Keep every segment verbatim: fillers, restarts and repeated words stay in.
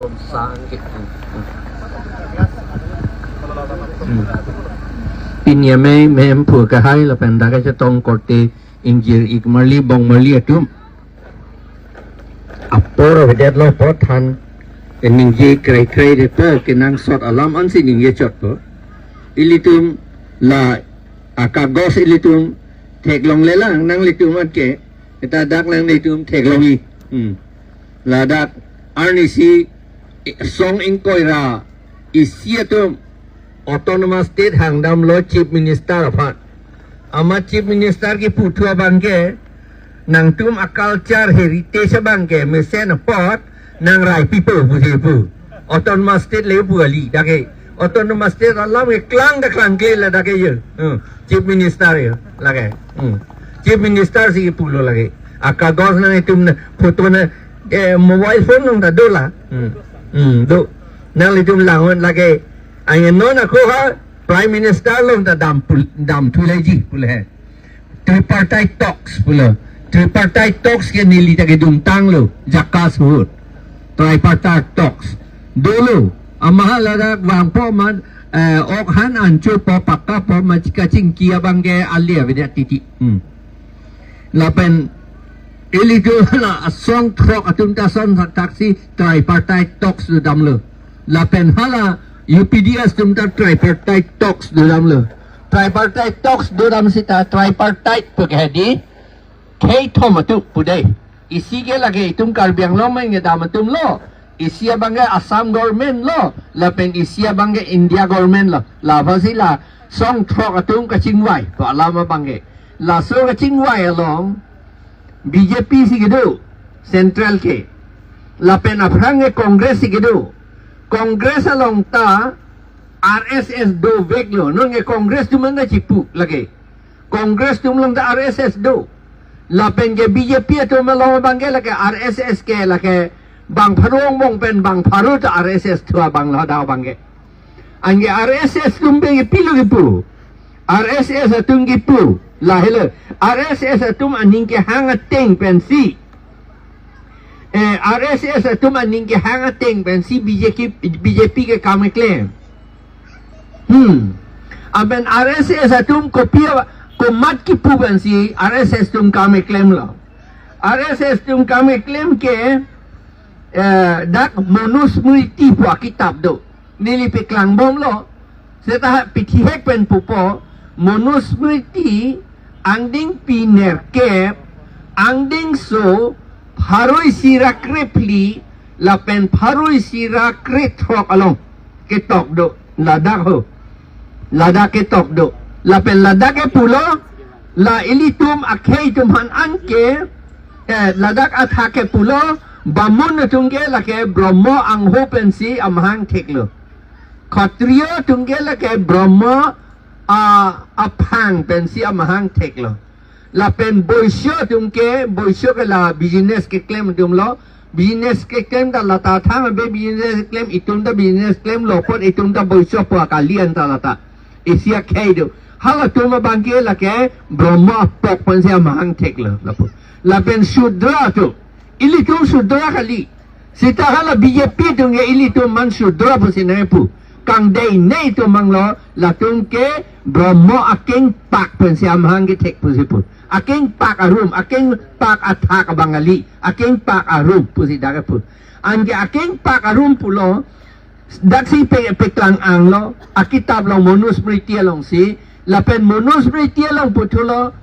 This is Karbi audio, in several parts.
Sang ke. Hmm. Pini amei mem phu kahai lapen dak kachetong korte ingjir ik marli bong marli atum. Apor avedetlo po than, ningje krei krei de po kenangsot alam ansi ningje chotpo. Ilitum la akagos ilitum theklonglelang, nanglitum anke, kita dak nanglitum theklongji. Hmm. Ladak arnisi, eh, song ingkoi ra isi atum Autonomous State hangdamlo Chief Minister aphan. Amat Chief Minister kipu thu abangke, nangtum a-culture heritage abangke mesen apot nang rai pipo pusi pu. Autonomous State le pu kali dak ke. Autonomous State alam ke klang ta klangkle ladak ke ye. Hmm. Chief Minister ye lake. Hmm. Chief Minister si pulo lake. Akagos nanglitum na photo na, eh, mobile phone along ta do la. Hmm. Hmm, do. Nanglitum langhon lake. Anke non ako ha Prime Minister along ta dam pul-, dam thu leji pulo he. Tripartite talks pulo. Tripartite talks ke neli ta kedun tanglo, JACAS ahut. Tripartite talks dolo. Amat ladak vangpo amat, eh, ok han ancho po pakka po amat kachingki abangke ale avedet titi. Hmm. Lapen ilitum la asong throk atum ta son thaksi Tripartite talks dodamlo. Lapen hala U P D S atum ta Tripartite talks dodamlo. Tripartite talks dodam seta Tripartite pu ke hedi khei thom atum pu dei. Isi ke lake itum Karbi Anglong amen kedam atumlo. Isi abangke Assam government lo. Lapen isi abangke India government lo. Lapasi la song throk atum kachingvai pu alam abangke. Laso kachingvai along B J P si kedo, central ke. Lapen aphrang ke Congress si kedo. Congress along ta R S S doveklo. Non ke Congress atum anta chipu lake. Congress atum along ta R S S do. Lapen ke B J P atum along abangke lake R S S ke lake bang pharo angbong pen bang pharo ta R S S thu abang lo dak abangke. Anke R S S atum pen ke pilo kipu. R S S atum kipu. Lahelo. R S S atum aning kehang ateng pensi. Eh, R S S atum aning kehang ateng pensi B J P, B J P ke kam keklem. Hmm. Aben R S S atum kopi a-, komat kipu pensi R S S atum kam keklemlo. R S S atum kam keklem ke, eh, dak Manusmriti pu akitap do. Neli paklangbomlo. Seta pithihek pen pupo, Manusmriti angdengpi nerkep, angdengso pharo isi ra krephli, lapen pharo isi ra krethrok along ketok do, ladak ho. Ladak ketok do. Lapen ladak ke pulo, la ilitum akhei atum aphan anke, eh, ladak athak ke pulo, Bamun atum ke lake Brahma angho pensi amahang theklo. Khatriya atum ke lake Brahma a, aphang pensi amahang theklo. Lapen Boisyo atum ke, Boisyo ke la business keklem atumlo. Business keklem ta lata thang abe business keklem, itum ta business klemlo apot itum ta Boisyo pu kali anta lata. Isi akhei do. Halatum abangke lake Brahma apok pensi amahang theklo lapu. Lapen Shudra atum. Ilitum Shudra kali. Seta hala B J P atum ke ilitum man Shudra pusi nangpu. Kangdei nei atum abanglo, latum ke Brahma akengpak pensi amahang kethek pusi pu. Akengpak arum, akengpak athak abang kali, akengpak arum pusi dak pu. Anke akengpak arum pulo, daksi pe, paklang-anglo, akitap along Manusmriti alongsi, lapen Manusmriti along puthulo,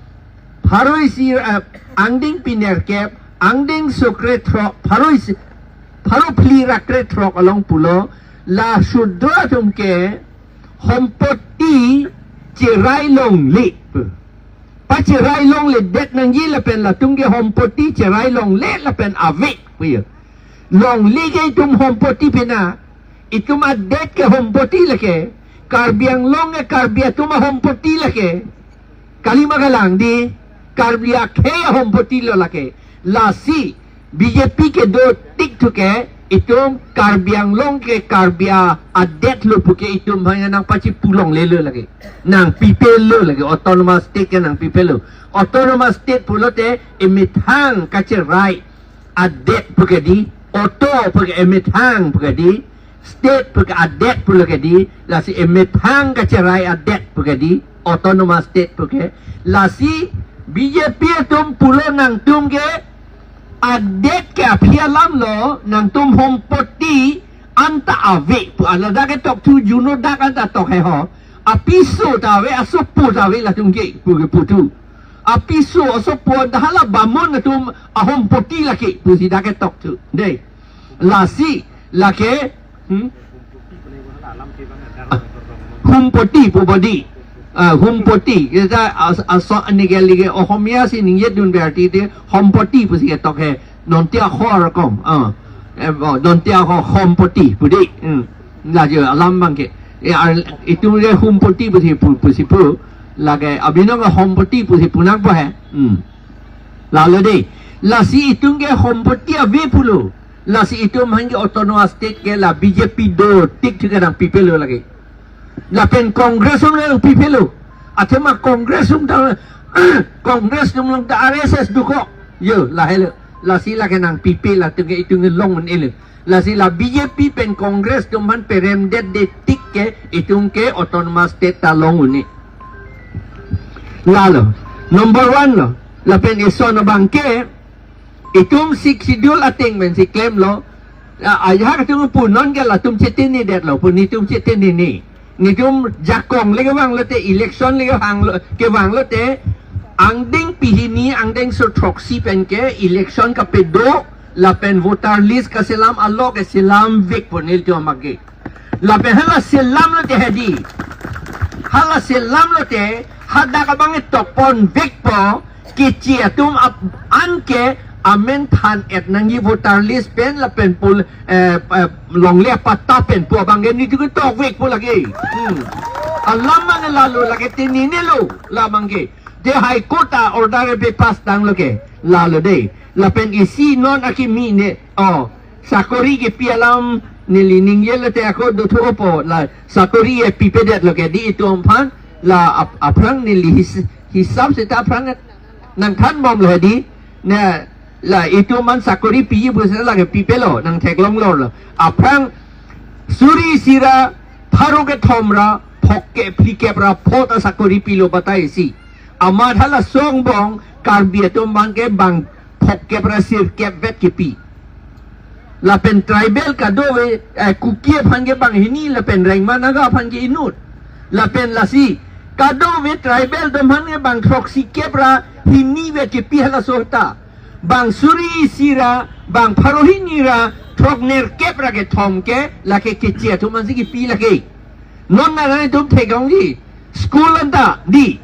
pharo isi, eh, angdengpi nerkep, angdengso krethrok, pharo isi, pharo phli ra krethrok along pulo, la Shudra atum ke, hompoti cherai longle. Pacherai longledet nangji lapen latum ke hompoti cherai longle lapen ave puye. Longle ke itum hompoti pena, itum adet ke hompoti lake, Karbi Anglong ke Karbi atum ahompoti lake. Kalima kalang di, Karbi akhei ahompoti lo lake. Lasi, B J P kedo tik thu ke, itum Karbi Anglong ke Karbi a, adet lo puke itum hanya nangpachipu longlelo lake. Nangpipelo lake, autonomous state ke nangpipelo. Autonomous state pulote, emethang kacherai adet puke di, Auto pu ke emethang pu ke di, state pu ke adet pulo ke di, lasi emethang kacherai adet pu ke di, autonomous state pu ke, lasi B J P atum pulo nangtum ke adet ke aphi alam lo, nangtum hompoti anta ave pu, ladak ke tokthu, juno dak anta tok he ho, apiso ta ave, asopo ta ave latum ke pu ke puthu. Apiso asopo anta hala bamun atum ahompoti lake pusi dak ke tokthu. Dei. Lasi lake, hmm? Ah, humpoti pu bodi. Ah, humpoti. Kita as-, aso anike like Ohomia si ningje dun berarti de hompoti pusi ketok he. Non ti akhor kom. Ah. Eh, oh, non ti akhor hompoti pu di. Hmm. La jo alam abang ke. Eh, ar-, itum ke humpoti pusi pu, pusi pu. Lake abinong ke hompoti pusi pu nangpo he. Hmm. Lalo dei. Lasi itum ke hompoti ave pulo. Lasi itum aphan ke autonomous state ke la B J P do tik thik nangpipelo lake. Lapen Congress atum nangpipelo. Athema Congress atum ta, Congress atum along ta R S S dokok. Yo, lahelo. Lasi lake nangpipe, latum ke itum ke long un-elo. Lasi la B J P pen Congress atum aphan peremdet de tik ke itum ke autonomous state ta long un-e. Lalo. Number one lo. Lapen ison abang ke, itum Sixth Schedule ateng pensi klemlo. A-, ajahak atum pu non ke latum chetini detlo, pu netum chetini ni. Netum jakong le kevang lote, election le kevang lo, kevang lote, angdeng pihini, angdeng so throksi pen ke election kapedo, lapen voter list kaselam alo ke selam vek pu nelitum abang ke. Lapen hala selam lote hedi. Hala selam lote hadak abang ke tokpon vekpo, keche atum ap-, an ke amen than-et nangji voter list pen lapen pul, eh, eh, longle apatta pen pu abang ke netum ke tok vekpo lake. Hmm. Alam abang ke lalo lake, tini ni lo la abang ke. De High Court a-order ke pass tanglo ke. Lalo dei. Lapen isi non akimi ne. Oh. Sakori kepi alam neli ningje lote ako dothu opo la sakori e pipedetlo ke di itum aphan la ap-, aphrang neli his-, hisap seta aphrang nangthan bomlo di ne la itum aphan sakori piji pusi lake pipelo nangtheklonglorlo aphrang suri isi ra pharo kethom ra phongo phlikep ra pho ta sakori pilo batai isi amat hala songbong Karbi atum abang ke bang phongo ra sirkep vet kepi. Lapen tribal kadokave, eh, Kuki aphan ke banghini, lapen Rengma Naga aphan ke inut. Lapen lasi, kadokave tribal atum aphan ke bang throksikep ra hini vet kepi halaso ta. Bang suri isi ra, bang pharo hini ra, throknerkep ra kethom ke, lake keche atum aphansi kepi lake. Non nana itum theklongji. School anta di.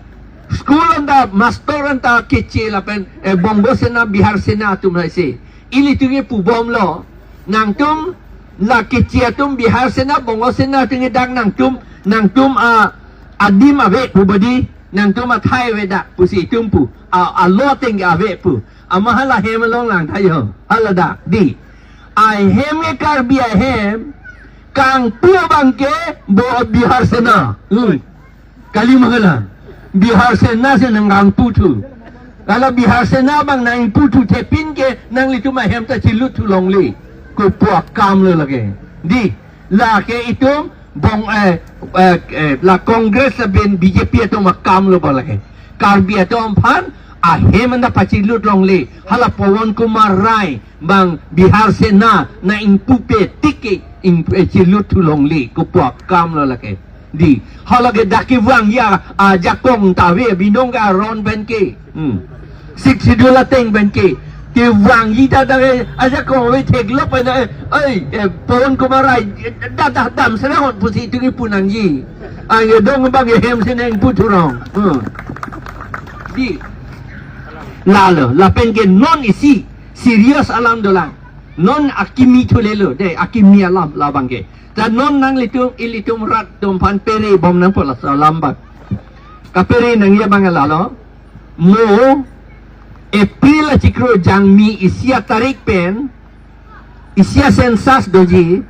School anta master anta keche lapen, eh, Bongo Sena, Bihar Sena atum haise. Ilitum ke pubomlo. Nangtum la keche atum Bihar Sena, Bongo Sena atum ke dak nangtum, nangtum a, adim ave pu bodi. Nangtum athai ave dak pusi itum pu. A, alo ateng ave pu. Amat hala hem along lang thayo. Hala dak di. Ahem ke Karbi ahem, kangpu abang ke bo Bihar Sena. Hmm. Kali ma hala. Bihar Sena si nangkangputhu. Hala Bihar Sena abang nangputhu thepin ke nanglitum ahem ta chiluthu longle. Kopi akamlo lake. Di, lake itum bong, eh, eh, eh, la Congress lapen B J P atum akamlo ba lake. Karbi atum aphan ahem anta pachilut longle. Hala Pawan Kumar Rai bang Bihar Sena nangpupe tik ke ing, eh, chiluthu longle, kopi akamlo lake. Di, hala ke dak kevangji ajakong ta ave, binong ke aron pen ke. Hmm. Sixth Schedule ateng pen ke. Kevangji ta dak ke ajakong ave theklong pen, eh, eh, eh, Pawan Kumar Rai, eh, dak, dak dam sena hon pusi itum ke pu nangji. Ang ye dong bang ye hem si nangputhu rong. Hmm. Di. Lalo, lapen ke non isi serious alam dolang. Non akimi thulelo, de, akimi alam labang ke. Ta non nanglitum, ilitum rat atum aphan pere bom nangpo laso alam abang. Kapere nangji abang lalo. Mo April achiklo jangmi isi atarik pen, isi a-census doji,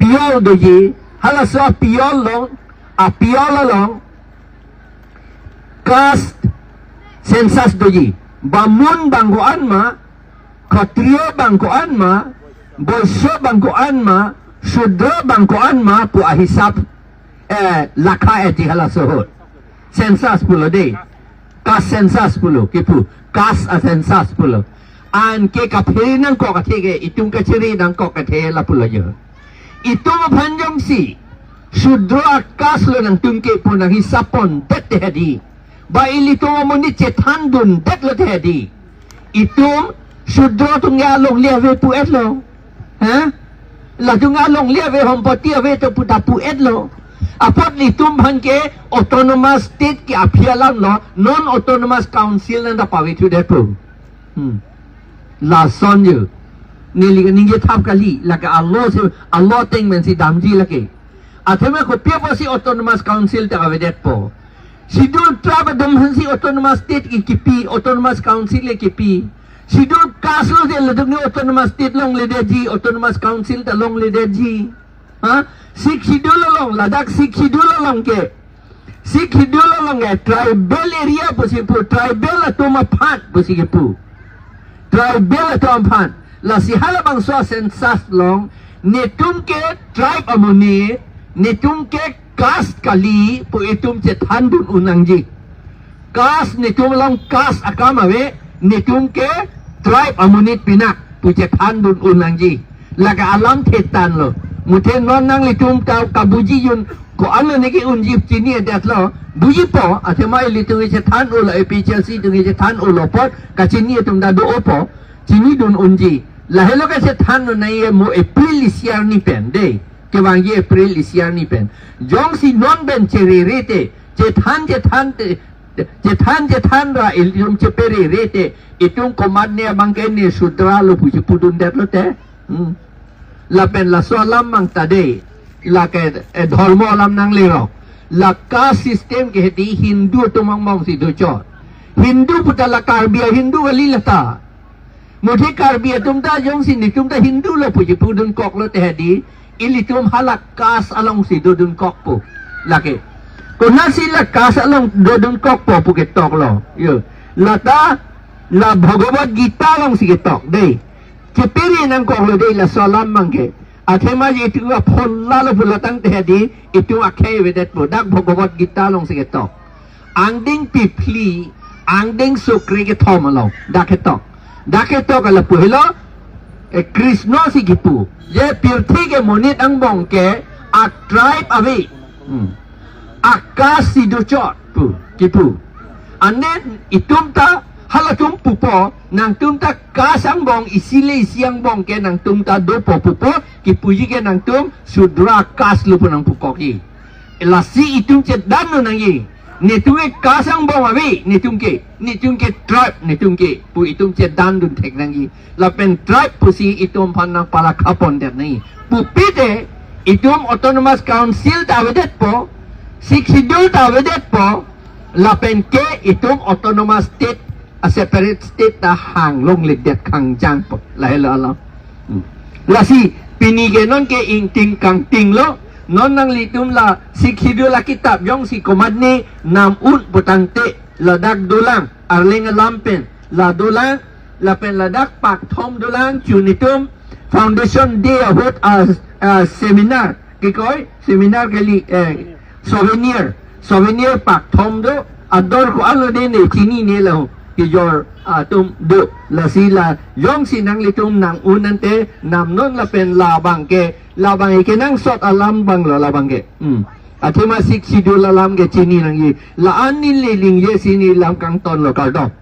piol doji, halaso piol along, apiol along, caste census doji. Bamun bang ko-an ma, Khatriya bang ko-an ma, Boiso bang ko-an ma, Shudra bang ko-an ma pu ahisap, eh, lakha eti halaso ahut. Census pulo dei. Caste census pulo, kipu. Caste a-census pulo. Anke kaphere nangkok athe ke, itum kachere nangkok athe lapulo jo. Itum aphan jongsi Shudra caste lo nangtum ke pu nanghisap pondet te hedi, ba ilitum amonit chethandundet lo te hedi, itum Shudra atum ke alongle ave pu-etlo. Ha? Latum ke alongle ave, hompoti ave to pu ta pu-etlo. Apot ilitum aphan ke autonomous state ke aphi alam lo, non autonomous council nang ta pavethudet pu. Hmm. Lason jo. Neli ke ningje thap kali, lake alo si, alo ateng pensi damji lake. Athema kopi apotsi autonomous council ta avedetpo? Schedule tribe atum aphansi autonomous state ke kipi, autonomous council ke kipi. Schedule caste lo si latum ke autonomous state longledetji, autonomous council ta longledetji. Ha? Sixth Schedule along, ladak Sixth Schedule along ke. Sixth Schedule along ke tribal area pusi pu, tribal atum aphan pusi kipu. Tribal atum aphan. Lasi halabangso census along, netum ke tribe amonit, netum ke caste kali pu itum chethandun un nangji. Caste netum along caste akam ave, netum ke tribe amonit pinak pu chethandun un nangji. Lake alam thetan lo. Muthe non nanglitum ta kabuji jun ko-an lo neke unji chiniedet lo. Bujipo, athema ilitum ke chethan-o lo, A P H L C atum ke chethan-o lo apot, kachini atum ta do-opo, chinidun unji. Lahelo ke chethan-o nangji mo April isi arni pen dei. Kevangji April isi arni pen. Jongsi non pen cherere te, chethan chethan te, chethan chethan ra ilitum cheperere te, itum komatne abang ke ne Shudra lo pusi pudundet lo te. Hmm. Lapen laso alam mang ta dei, lake, eh, dhormo alam nanglerok. La caste system ke hedi Hindu atum angbongsi dochot. Hindu pu ta la Karbi a-Hindu kali lata. Muthe Karbi atum ta jongsi netum ta Hindu lo pusi pudunkok lo te hedi, ilitum hala caste alongsi dodunkokpo. Lake. Konatsi la caste along dodunkokpo pu ketok lo. Yo. Lata la Bhagavad Gita alongsi ketok dei. Kepere nangkok lo dei laso alam mang ke. Athema je itum apholla lo pulo tangte hedi, itum akhei avedetpo, dak Bhagavad Gita alongsi ketok. Angdeng piphli, angdeng sukri kethom along dak ketok. Dak ketok lapu helo, eh, Krishna si kipu. Je pirthe ke monit angbong ke a-tribe ave. Hmm. A-caste si dochot pu, kipu. Ane itum ta halatum pupo, nangtum ta caste angbong, isi le isi angbong ke nangtum ta dopo pupo, kipuji ke nangtum Shudra caste lo pu nangpukokji. Lasi itum chethandun nangji. Netum ke caste angbong ave, netum ke, netum ke tribe, netum ke, pu itum chethandun thek nangji. Lapen tribe pusi itum aphan nangpalakha pondet nangji. Pupi te, itum autonomous council ta avedetpo, Sixth Schedule ta avedetpo, lapen ke itum autonomous state, a-separate state ta hang longledet khangjangpo. Lahelo alam. Hmm. Lasi, pini ke non ke ingting kangting lo, non nanglitum la Sixth Schedule akitap jongsi komatne nam un pu tangte, ladak dolang, Arleng alam pen, la dolang, lapen ladak pakthom dolang, chunitum, Foundation Day ahut a, a seminar, kikoi, seminar kali, eh, souvenir, souvenir pakthom do, ador ko-an lo dei ne chinine lo, kejor atum do, lasi la, jongsi nanglitum nang un ante, nam non lapen labang ke, labang ke kenangsot alam abang lo labang ke. Hmm. Athema Sixth Schedule alam ke chini nangji. La-an neli ningje si neli lam kangton lo, kardom.